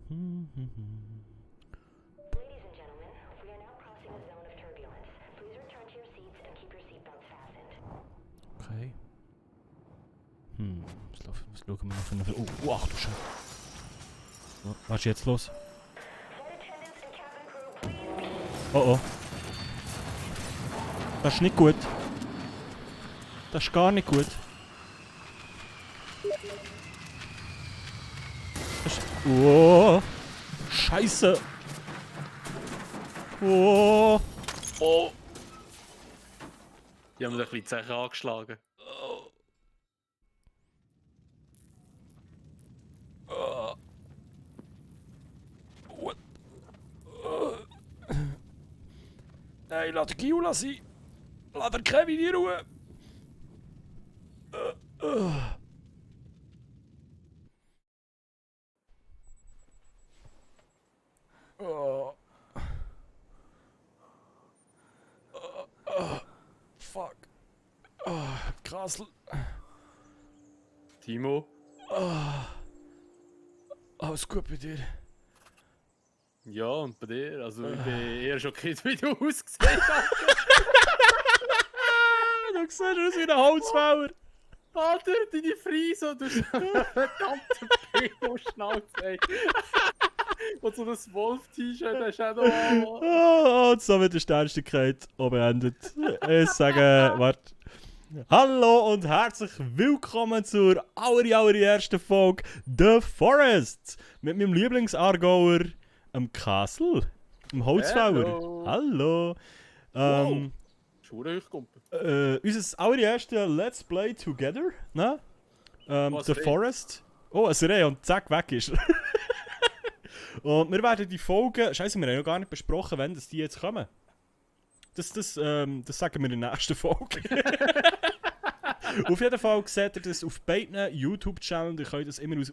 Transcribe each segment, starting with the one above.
and gentlemen, we are now crossing a zone of turbulence. Please return to your seats and keep your seatbelts fastened. Okay. Was schauen wir noch für eine... Oh, ach du Scheiße. Was ist jetzt los? Flight attendants and cabin crew, please. Oh oh. Das ist nicht gut. Das ist gar nicht gut. Das ist... Oh. Scheiße. Oh. Oh! Die haben mir ein bisschen die Zeche angeschlagen. What? Nein, lass den Giula sein. Lass den Kevin in Ruhe. Oh. Fuck. Krasel. Timo? Alles gut bei dir? Ja, und bei dir? Also ich bin eher schockiert, wie du ausgesehen hast. Du siehst aus wie ein Holzfäller. Alter, deine Frise, du hast verdammte Pedo-Schnauze, ey. Und so ein Wolf-T-Shirt hast du auch noch. Und somit ist die Ernstigkeit auch beendet. Ich sage, warte. Hallo und herzlich willkommen zur allerersten Folge The Forest. Mit meinem Lieblingsaargauer, dem Kassel, dem Holzfäller. Hallo. Wow. Schwurenheuchkumpel. Unser allererstes Let's Play Together, ne? The Reh. Forest. Oh, ein Reh und zack, weg ist er. Und wir werden die Folgen... Scheiße, wir haben noch gar nicht besprochen, wann die jetzt kommen. Das sagen wir in der nächsten Folge. Auf jeden Fall seht ihr das auf beiden YouTube-Channels. Ihr könnt das immer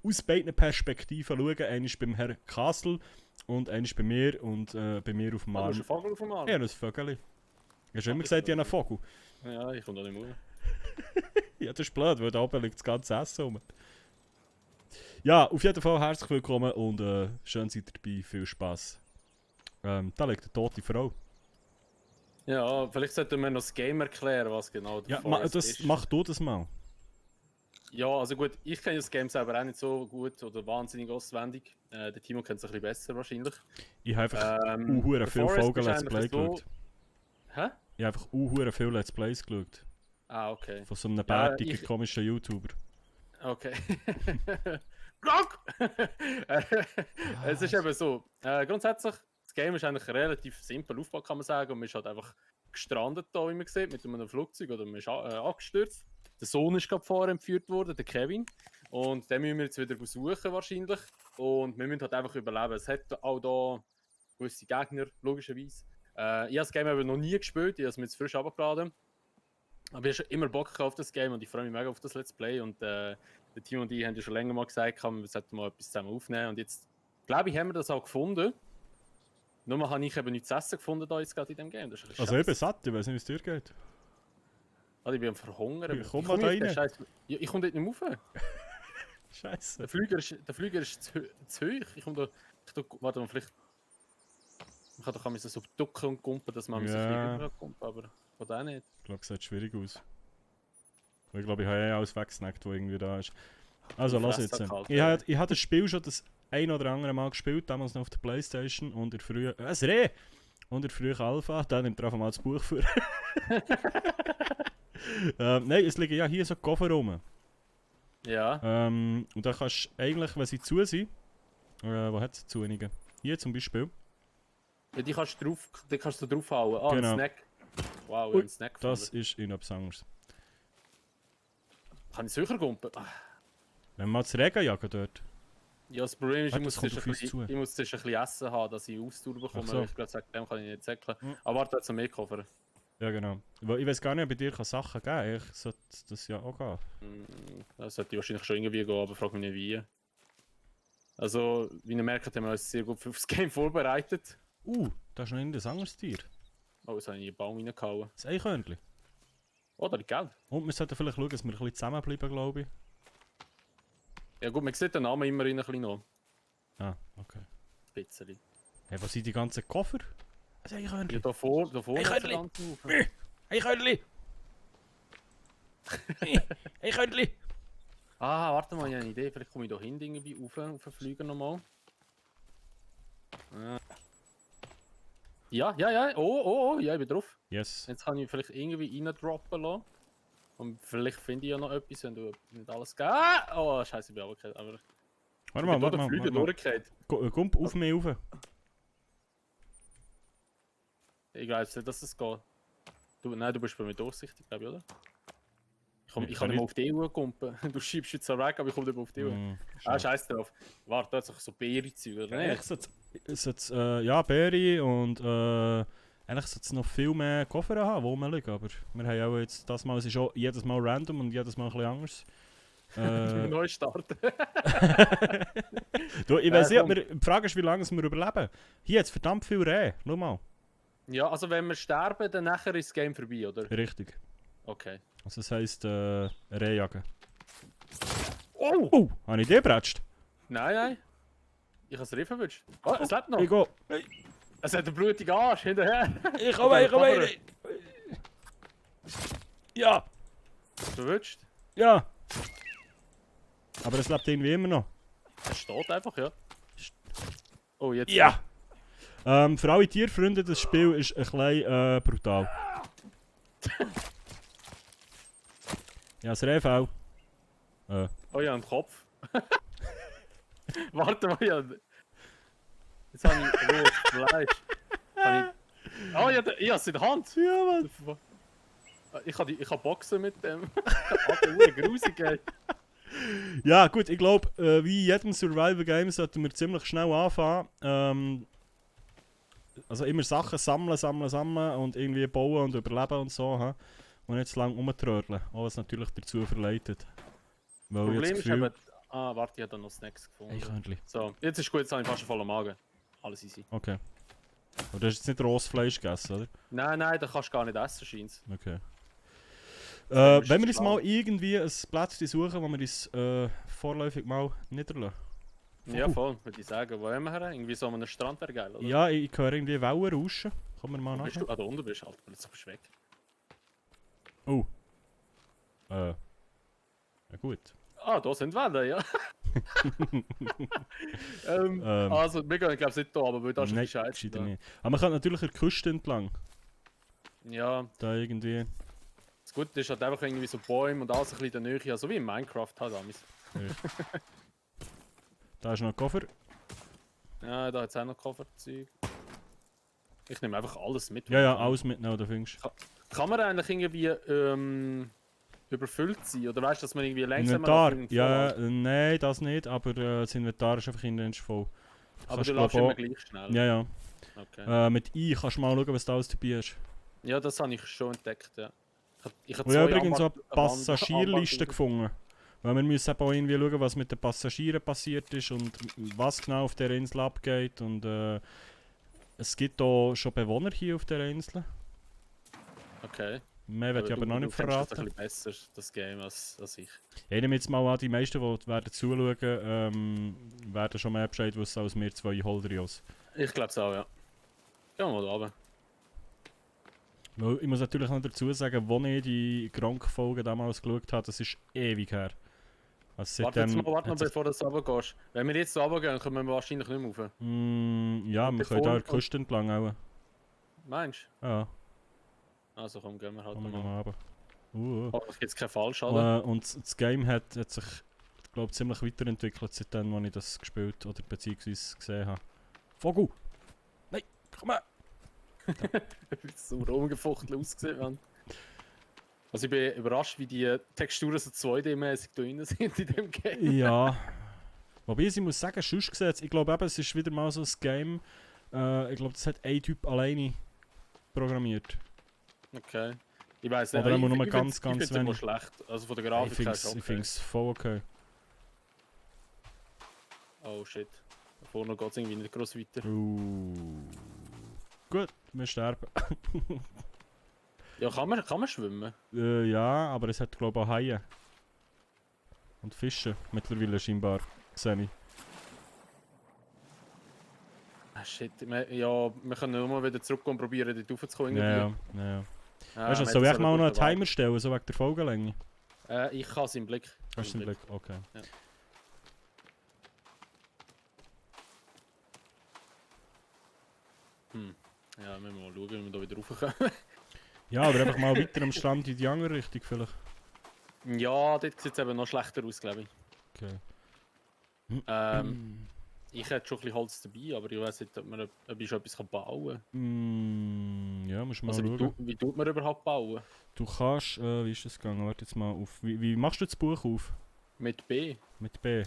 aus beiden Perspektiven schauen. Einer ist beim Herrn Kassel und einer ist bei mir und bei mir auf dem Du Arm. hast einen Vogel auf dem Arm? Ja, ein Vögel. Du hast immer gesagt, ich habe einen Vogel. Ja, ich komme da nicht mehr. Ja, das ist blöd, weil da oben liegt das ganze Essen rum. Ja, auf jeden Fall herzlich willkommen und schön seid ihr dabei, viel Spass. Da liegt eine tote Frau. Ja, vielleicht sollten wir noch das Game erklären, was genau der Ja, Forest ist. mach du das mal. Ja, also gut, ich kenne das Game selber auch nicht so gut oder wahnsinnig auswendig. Der Timo kennt es ein bisschen besser wahrscheinlich. Ich habe einfach der viele Forest Folgen ist Let's Play eigentlich so- geschaut. Hä? Ich habe einfach viele Let's Plays geschaut. Ah, okay. Von so einem Ja, bärtigen, ich- komischen YouTuber. Okay. Glock! Es ist eben so. Grundsätzlich, das Game ist eigentlich relativ simpel aufgebaut, kann man sagen. Und man ist halt einfach gestrandet da, wie man sieht, mit einem Flugzeug oder man ist angestürzt. Der Sohn ist gerade vorher entführt worden, der Kevin. Und den müssen wir jetzt wieder besuchen wahrscheinlich. Und wir müssen halt einfach überleben. Es hat auch da gewisse Gegner, logischerweise. Ich habe das Game eben noch nie gespielt, ich habe es mir jetzt frisch abgeladen. Aber ich habe schon immer Bock auf das Game und ich freue mich mega auf das Let's Play. Und der Timo und ich haben ja schon länger mal gesagt, wir sollten mal etwas zusammen aufnehmen. Und jetzt, glaube ich, haben wir das auch gefunden. Nur habe ich eben nichts zu essen gefunden da jetzt gerade in dem Game. Das ist ein bisschen Also ich bin scheiße. satt, ich weiß nicht, wie es dir geht. Also ich bin am Verhungern. Komm mal da rein. Ja, ich komme dort nicht mehr rauf. Scheiße. Der Flüger ist zu hoch. Ich komme da... Warte mal, vielleicht... Man kann doch so ducken und kumpen, dass man Ja. sich rüber kommt, aber von da nicht. Ich glaube, es sieht schwierig aus. Ich glaube, ich habe alles weggesnackt, was irgendwie da ist. Also, lass jetzt. Fresssack halt, Ich habe das Spiel schon das ein oder andere Mal gespielt, damals noch auf der Playstation und in der frühen... Was, Reh! Und in der frühen Alpha, dann nimmt er einfach mal das Buch für. Nein, es liegen ja hier so Koffer rum. Ja. Und da kannst du eigentlich, wenn sie zu sind... wo hat es zu einigen? Hier zum Beispiel. Ja, die kannst du draufhauen. Ah, Genau. ein Snack. Wow, Ui, ein Snack. Das ist in etwas anderes. Kann ich sicher kumpen? Wenn wir mal zu Regen jagen dort. Ja, das Problem ist, Warte, das kommt auf uns zu. ich muss zuerst ein bisschen Essen haben, dass ich Ausdauer bekomme. Ach so. Ich gerade sage, dem kann ich nicht säckeln. Mhm. Aber warte, jetzt noch mehr Koffer. Ja, genau. Weil ich weiß gar nicht, ob bei dir Sachen geben kann. Ich sollte das ja auch gehen. Das sollte wahrscheinlich schon irgendwie gehen, aber frag mich nicht wie. Also, wie ihr merkt, haben wir uns sehr gut aufs Game vorbereitet. Da ist noch ein anderes Tier. Oh, jetzt habe ich in den Baum reingehauen. Das Eichhörnchen. Oh, da liegt Geld. Und wir sollten vielleicht schauen, dass wir ein bisschen zusammenbleiben, glaube ich. Ja gut, man sieht den Namen immerhin ein bisschen noch. Ah, okay. Ein bisschen. Hey, was sind die ganzen Koffer? Hey, Ja, Körnli! da vorne Hey, ist Körnli! der ganze Haufen. Hey, Körnli! Hey, Körnli! Ah, warte mal, ich habe eine Idee. Vielleicht komme ich da hinten irgendwie auf den Flüger nochmal. Ja, ja, ja. Oh, ja, ich bin drauf. Yes. Jetzt kann ich vielleicht irgendwie reindroppen lassen. Und vielleicht finde ich ja noch etwas, wenn du nicht alles gehst. Ah! Oh, scheiße, ich bin aber kein. Aber Warte ich mal, bin durch warte den mal. Flüger Warte mal. durchgefallen. Komm auf mich rauf. Ich weiß nicht, dass es geht. Nein, du bist bei mir durchsichtig, glaube ich, oder? Ich Ich kann kann nicht mal auf die EU kumpen. Du schiebst jetzt so weg, aber ich komme nicht mehr auf die EU. Schade. Scheiß drauf. Warte, da hat sich so Beere-Zeug, oder Eigentlich nicht? sollte es, ja, Berry und eigentlich sollte es noch viel mehr Koffer haben, wo wir liegen, aber wir haben auch jetzt das Mal, es ist auch jedes Mal random und jedes Mal ein bisschen anders. Neu starten. Du, ich weiß nicht, komm. die Frage ist, wie lange wir überleben. Hier jetzt verdammt viel Rehe, schau mal. Ja, also wenn wir sterben, dann nachher ist das Game vorbei, oder? Richtig. Okay. Also das heisst, Rehjagen. Oh! Oh, habe ich die gebratscht? Nein. Ich habe es Riff erwischt. Oh, es lebt noch. Ich gehe. Es hat einen blutigen Arsch hinterher. Ich komme. Ja, Verwünscht. ja. Aber es lebt irgendwie immer noch. Es steht einfach, ja. Oh, jetzt. Ja! Für alle Tierfreunde, das Spiel ist ein bisschen brutal. Ja, das Rehfell. Oh ja, einen Kopf. Warte mal, ja. Jetzt habe ich rohes Fleisch. Oh ja, ich habe es in der Hand. Ja, Mann. Ich kann boxen mit dem. Alter, grusig, ey. Ja, gut, ich glaube, wie in jedem Survival-Game sollten wir ziemlich schnell anfangen. Also immer Sachen sammeln und irgendwie bauen und überleben und so. Ha? Und nicht zu lange rumtrödeln. Auch was natürlich dazu verleitet. Weil Problem ich ist das Gefühl... eben. Ah, warte, ich habe da noch Snacks gefunden. Hey, Körnli. So, jetzt ist gut, jetzt habe ich fast schon voll am Magen. Alles easy. Okay. Aber du hast jetzt nicht rohes Fleisch gegessen, oder? Nein, da kannst du gar nicht essen, scheint. Okay. ist Wenn wir uns schlau. mal irgendwie ein Plätzchen suchen, wo wir uns vorläufig mal niederlassen. Ja, voll, würde ich sagen. Wo haben wir her? Irgendwie so an einem Strand wäre geil, oder? Ja, ich höre irgendwie Wellen rauschen. Kommen wir mal Wo bist nach. du? Ah, da unten bist du, Alter. Jetzt bist du weg. Oh. Ja gut. Ah, da sind Wellen, ja. Also, wir gehen, ich glaube, nicht da, aber da ist Nein, die Scheiße. gescheiter nicht. Aber man kann natürlich an der Küste entlang. Ja, Da irgendwie. das Gute ist halt einfach irgendwie so Bäume und alles ein bisschen in der Nähe, ja, so wie in Minecraft halt damals. Da ist noch ein Koffer. Ja, da hat es auch noch Kofferzeug. Ich nehme einfach alles mit. Ja, ja, alles mitnehmen, da findest du. Kann man eigentlich irgendwie überfüllt sein? Oder weißt du, dass man irgendwie langsam Inventar. Ja, nein, das nicht, aber das Inventar ist einfach in voll. aber kannst du glaub läufst immer auch- gleich schnell. Ja, ja. Okay. Mit I kannst du mal schauen, was da alles dabei ist. Ja, das habe ich schon entdeckt, ja. Ich habe Und ich habe übrigens so eine Armband- Passagierliste Armband- gefunden. Weil wir müssen eben auch irgendwie schauen, was mit den Passagieren passiert ist und was genau auf der Insel abgeht. Und es gibt hier schon Bewohner hier auf der Insel. Okay. Mehr will ich aber noch nicht Du kennst das verraten. ein bisschen besser, das Game, als ich. Ich nehme jetzt mal an, die meisten, die werden zuschauen, werden schon mehr Bescheid wissen als wir zwei Holdrios. Ich glaube es auch, ja. Gehen wir mal da runter. Weil ich muss natürlich noch dazu sagen, als ich die Gronk-Folge damals geschaut habe, das ist ewig her. Also Warte jetzt seitdem mal, warte noch, hat sich- bevor du runtergehst. Wenn wir jetzt runtergehen, kommen wir wahrscheinlich nicht mehr rauf. Ja, Und wir können bevor- da an der Küste entlang auch. Meinst Ja, du? Also komm, gehen wir halt kommen wir mal. mal runter. Hoffentlich gibt es keinen Fallschaden. Und das Game hat sich, glaube ziemlich weiterentwickelt, seitdem, als ich das gespielt oder beziehungsweise gesehen habe. Vogel! Nein, komm her! so rumgefuchtelt ausgesehen haben. Also ich bin überrascht, wie die Texturen so 2D-mäßig drin sind in dem Game. Ja. Wobei ich muss sagen, sonst gesehen, ich glaube eben, es ist wieder mal so ein Game, ich glaube, das hat ein Typ alleine programmiert. Okay. Ich weiß nicht, Oder ich nur find- ganz, ich ganz find's immer wenig. schlecht. Also von der Ich Grafik her finde ist es okay. voll okay. Oh shit. Da vorne geht es irgendwie nicht groß weiter. Gut, wir sterben. Ja, kann man schwimmen? Ja, aber es hat glaube ich auch Haie. Und Fische mittlerweile scheinbar, sehe ich. Ah, shit, wir können nur mal wieder zurückgehen und probieren, dort raufzukommen. Ja, irgendwie. ja. Ah, Weißt du, wir soll ich hätten mal noch einen sollen Timer stellen, so wegen der Folgenlänge? Ich habe es im Blick. Hast du den Blick? Okay. Ja. Ja, müssen wir mal schauen, wie wir da wieder raufkommen. Ja, oder einfach mal weiter am Strand in die andere Richtung vielleicht. Ja, dort sieht es eben noch schlechter aus, glaube ich. Okay. Ich hätte schon ein bisschen Holz dabei, aber ich weiß nicht, ob ich schon etwas bauen Ja, musst du mal kann. Also, schauen. wie tut man überhaupt bauen? Du kannst, wie ist das gegangen? Warte jetzt mal auf. Wie machst du das Buch auf? Mit B. Mit B.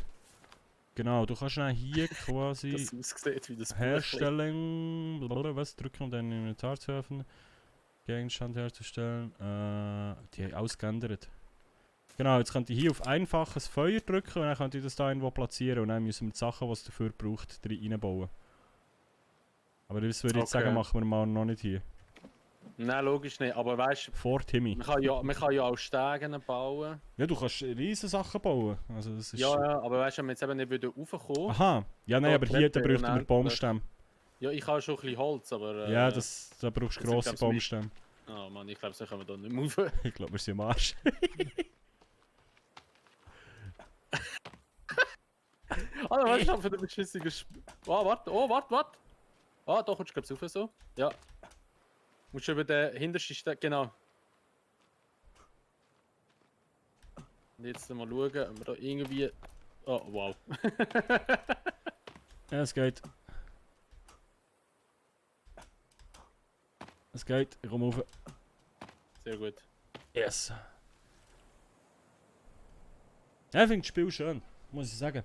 Genau, du kannst dann hier quasi Das aussieht wie das Buch. Herstellen. Blablabla, was drücken und dann Inventar zu öffnen. Gegenstand herzustellen. Die haben ausgeändert. Genau, jetzt könnt ihr hier auf einfaches Feuer drücken und dann könnt ihr das da irgendwo platzieren und dann müssen wir die Sachen, die es dafür braucht, reinbauen. Aber das würde ich jetzt Okay. sagen, machen wir mal noch nicht hier. Nein, logisch nicht, aber weißt du, Vor Timmy. man kann ja auch Stegen bauen. Ja, du kannst riesen Sachen bauen. Also das ist... Ja, aber weißt du, wenn wir jetzt eben nicht wieder raufkommen. Aha. Ja, nein, Ja, aber hier da Treppe bräuchten wir unendlich. Baumstämme. Ja, ich habe schon ein bisschen Holz, aber. Ja, da brauchst du das sind, grosse glaub's, Baumstämme. Oh Mann, ich glaube, so können wir da nicht mehr rauf. Ich glaube, wir sind am Arsch. Ah, weißt du, für den beschissigen warte. Ah, da kommst du, glaube ich, rauf so. Ja. Musst du über den hintersten Stein. Genau. Und jetzt mal schauen, ob wir da irgendwie. Oh, wow. Ja, es geht. Es geht. Ich komme rauf. Sehr gut. Yes. Ja, ich finde das Spiel schön. Muss ich sagen.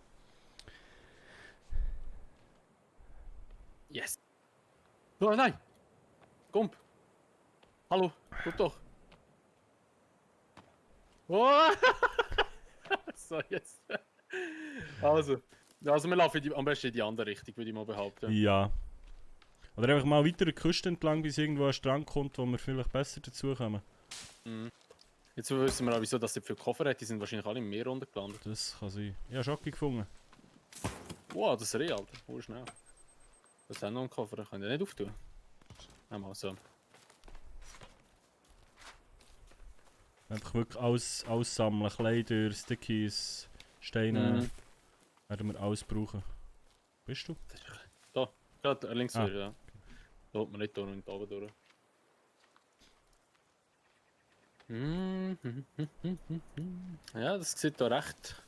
Yes. Oh nein! Komp! Hallo, guck doch! Oh. So, jetzt. Also wir laufen am besten in die andere Richtung, würde ich mal behaupten. Ja. Oder einfach mal weiter die Küste entlang, bis irgendwo ein Strand kommt, wo wir vielleicht besser dazukommen. Mhm. Jetzt wissen wir auch, wieso das für Koffer hat. Die sind wahrscheinlich alle im Meer runtergelandet. Das kann sein. Ich habe Schocke gefunden. Wow, das ist real, Alter. Oh, schnell. Das ist auch noch ein Koffer, den könnt ihr nicht auftun. Einmal so. Einfach wirklich alles aussammeln. Kleider, Stickies, Steine. Mhm. Werden wir alles brauchen. Bist du? Das ist da, gerade links Ah. wieder, ja. Da holt man nicht da und da oben durch. Ja, das sieht da recht.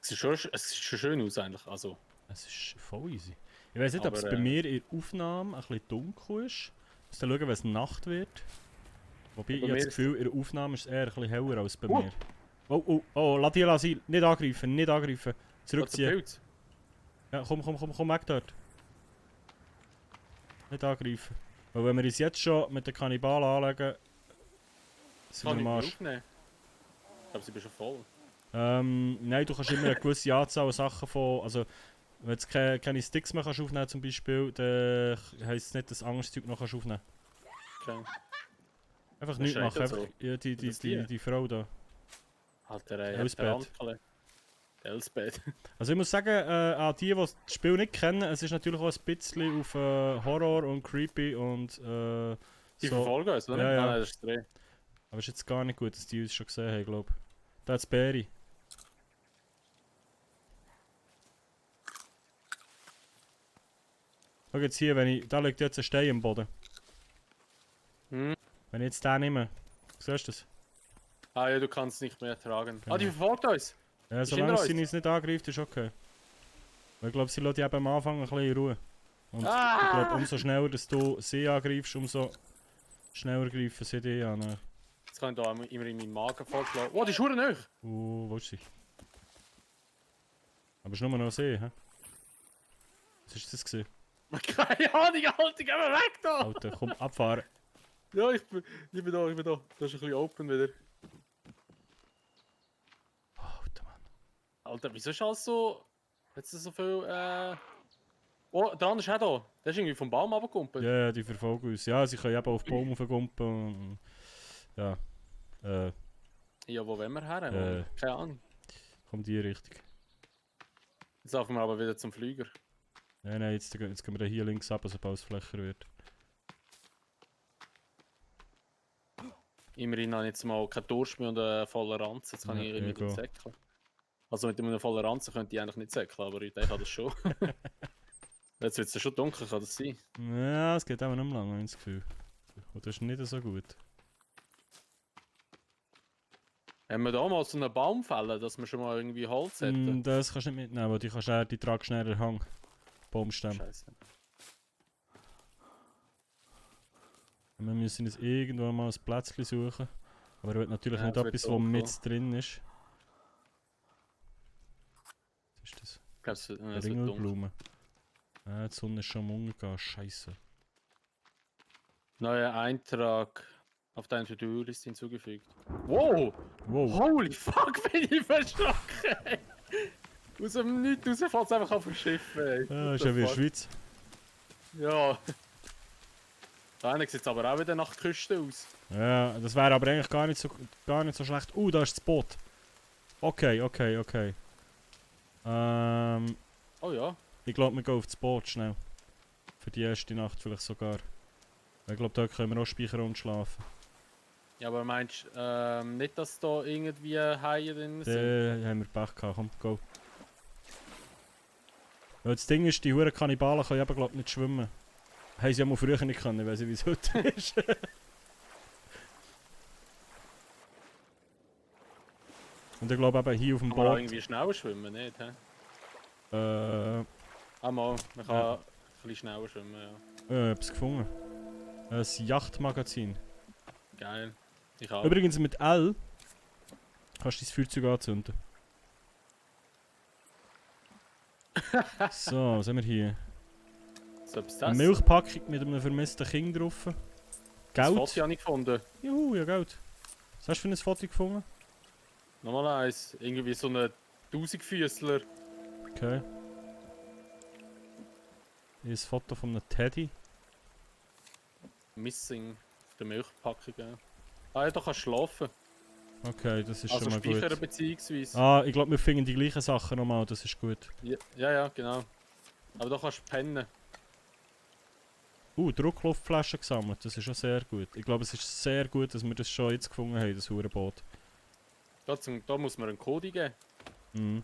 Es sieht schon schön aus eigentlich. Also, Es ist voll easy. Ich weiß nicht, ob es Aber, bei mir in der Aufnahme ein bisschen dunkel ist. Ich muss dann schauen, wenn es Nacht wird. Wobei, ich Bei habe mir das ist- Gefühl, in der Aufnahme ist es eher ein bisschen heller als bei Oh. mir. Oh, lass die. Nicht angreifen, nicht angreifen. was der Zurückziehen. Pilz? Ja, komm, weg dort. Nicht angreifen. Weil wenn wir uns jetzt schon mit den Kannibalen anlegen, sind wir Kann ich am mal Arsch. aufnehmen? Ich glaube, sie bin schon voll. Nein, du kannst immer eine gewisse Anzahl Sachen von... Also, wenn du jetzt keine Sticks mehr kannst aufnehmen zum Beispiel, dann heisst es nicht, dass du anderes Zeug noch kannst aufnehmen. Okay. Einfach Was nichts schreit machen, das einfach so? ja, Das Tier? die Frau da. Alter, Elsbeth. Elsbeth. Also ich muss sagen, an die das Spiel nicht kennen, es ist natürlich auch ein bisschen auf Horror und Creepy und Die so. verfolgen uns, oder? Ja, ja. Ah, nein, das ist Dreh. Aber es ist jetzt gar nicht gut, dass die uns schon gesehen haben, glaube ich. Da hat's Bäri. Schau jetzt hier, da liegt jetzt ein Stein am Boden. Hm. Wenn ich jetzt den nehme, siehst du das? Ah ja, du kannst es nicht mehr tragen. Genau. Ah, die verfolgt uns! Ja, Ist solange hinter sie uns. uns nicht angreift, ist okay. Weil ich glaube, sie lässt dich eben am Anfang ein bisschen in Ruhe. Und ich Ah! glaube, umso schneller dass du sie angreifst, umso schneller greifen sie dich an. Jetzt kann ich da immer in meinen Magen vollschlagen. Oh, die ist verdammt hoch! Wo ist sie? Aber es ist nur noch sie, hä? Was ist das gewesen? Keine Ahnung, Alter, geh mal weg da! Alter, komm, abfahren. Ja, ich bin da. Das ist ein bisschen open wieder. Alter, Mann. Alter, wieso ist alles so... Jetzt ist so viel, Oh, der andere ist auch da. Der ist irgendwie vom Baum runtergekumpelt. Ja, die verfolgen uns. Ja, sie können eben auf den Baum raufgumpen und... Ja. Ja, wo wollen wir her? Keine Ahnung. Kommt die Richtung. Jetzt laufen wir aber wieder zum Flüger. Nein, jetzt gehen wir dann hier links ab, sobald es flächer wird. Immerhin habe ich jetzt mal keinen Durst mehr und eine volle Ranze. Jetzt kann Ja, ich mit dem go. säckeln. Also mit einer vollen Ranze könnte ich eigentlich nicht säckeln, aber ich denke, das schon. Jetzt wird es ja schon dunkel, kann das sein? Ja, es geht aber nicht mehr lang, habe ich das Gefühl. Und das ist nicht so gut. Haben wir da mal so einen Baum fällen, dass wir schon mal irgendwie Holz hätten? Das kannst du nicht mitnehmen, weil die tragst schnell den Hang. Baumstämme. Scheiße. Wir müssen uns irgendwo mal ein Plätzchen suchen. Aber er will natürlich Ja, nicht es wird etwas, was dunkel. mit drin ist. Was ist das? Ich glaube, es wird dunkel. Ringelblume. Die Sonne ist schon am Untergehen, scheiße. Neuer Eintrag auf deine To-Do-Liste hinzugefügt. Wow! Wow. Holy fuck, bin ich verschrocken! Ey. Aus dem Nichts raus fällt es einfach auf dem Schiff, ey. Ja, What ist the ja wie in der fuck? Schweiz. Ja. Da sieht es aber auch wieder nach der Küste aus. Ja, das wäre aber eigentlich gar nicht so schlecht. Da ist das Boot. Okay. Oh ja. Ich glaube, wir gehen auf das Boot schnell. Für die erste Nacht vielleicht sogar. Ich glaube, da können wir auch speichern und schlafen. Ja, aber meinst du nicht, dass da irgendwie Haie drin sind? Da haben wir Pech gehabt, komm, go. Ja, das Ding ist, die huren Kannibalen können eben glaub nicht schwimmen. Haben sie ja mal früher nicht können, weiss ich wie es heute ist. Und ich glaube eben hier auf dem Kann man auch Boot. irgendwie schneller schwimmen, nicht? He? Ja, Man kann ein bisschen schneller schwimmen, ja. etwas gefunden. Ein Yachtmagazin. Geil. Ich auch. Übrigens mit L kannst du dein Feuerzeug anzünden. So, was haben wir hier? So etwas Eine das. Milchpackung mit einem vermissten Kind drauf. Das Foto Geld. habe ich gefunden. Juhu, ja Geld. Was hast du für ein Foto gefunden? Nochmal eins. Irgendwie so ein 1000-Füßler. Okay. Hier ist ein Foto von einem Teddy. Missing auf der Milchpackung. Ja. Ah ja, da kannst du schlafen. Okay, das ist Also schon mal speichern gut. beziehungsweise. Ah, ich glaube, wir finden die gleichen Sachen nochmal, das ist gut. Ja, genau. Aber da kannst du pennen. Druckluftflaschen gesammelt, das ist schon sehr gut. Ich glaube, es ist sehr gut, dass wir das schon jetzt gefunden haben, das Hurenboot. Da muss man einen Code geben. Mhm.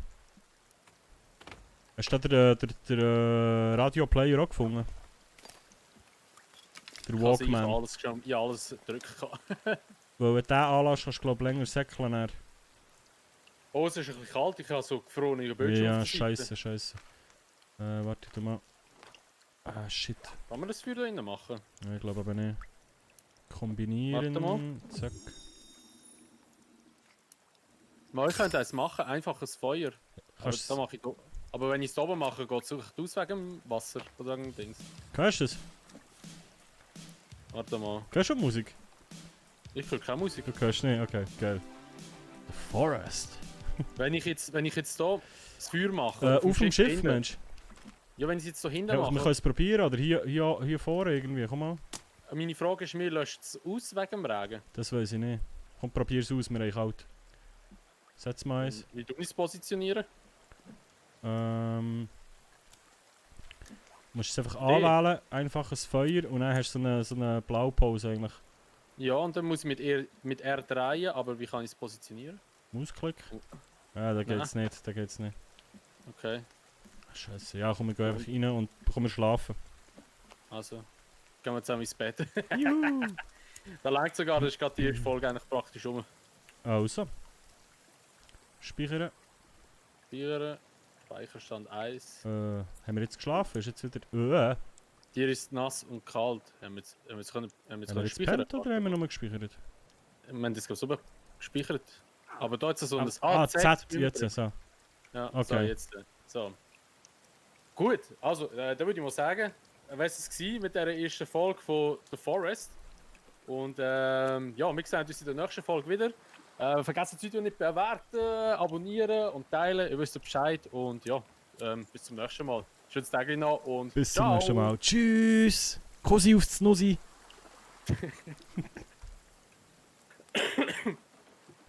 Hast du da den Radio-Player auch gefunden? Der Walkman. Ich alles drücken kann. Weil wenn du den anlässt, kannst du glaube länger säckeln. Dann. Oh, es ist ein bisschen kalt, ich habe so gefrorene Bildschirme. Ja, auf der Seite. scheiße. Warte, tu mal. Ah, shit. Kann man das für da drinnen machen? Ja, ich glaube aber nicht. Kombinieren. Warte mal. Zack. Mal, ich könnte eins machen, einfaches Feuer. Aber, Kannst da mache ich aber wenn ich es oben mache, geht es aus wegen dem Wasser oder wegen dem Dings. Hörst du das? Warte mal. Hörst du Musik? Ich höre keine Musik. Du hörst nicht? Okay, geil. The Forest. Wenn ich jetzt hier das Feuer mache. Auf dem Schiff, hinten- Mensch. Ja, wenn ich es jetzt so hinten Ja, wir mache. können es probieren, oder hier vorne irgendwie, komm mal. Meine Frage ist mir, löscht es aus wegen dem Regen? Das weiß ich nicht. Komm, probier's aus, wir haben kalt. Setz mal eins. Wie du es positionieren? Musst es einfach Nee. anwählen, einfaches Feuer und dann hast du so eine Blaupause eigentlich. Ja, und dann muss ich mit R drehen, aber wie kann ich es positionieren? Mausklick. Ja, da geht's nicht, da geht's nicht. Okay, Scheiße, ja komm, wir gehen einfach rein und kommen schlafen. also gehen wir zusammen ins Bett. Juhu! Da langt sogar, das ist gerade die erste Folge eigentlich praktisch um. Also. Speichern. Speichern, Speicherstand 1. Haben wir jetzt geschlafen? Ist jetzt wieder... Dir ist nass und kalt. Haben wir jetzt Haben wir jetzt speichern? gepennt oder haben wir nur gespeichert? Wir haben das glaube ich so gespeichert. Aber da jetzt so ein Z, jetzt, so. Ja, so Okay. jetzt. So. Gut, also da würde ich mal sagen, was es war mit dieser ersten Folge von The Forest. Und ja, wir sehen uns in der nächsten Folge wieder. Vergesst das Video nicht bewerten, abonnieren und teilen. Ihr wisst Bescheid. Und ja, bis zum nächsten Mal. Schönes Tag noch und Bis zum ciao. nächsten Mal. Tschüss! Kussi aufs Nussi!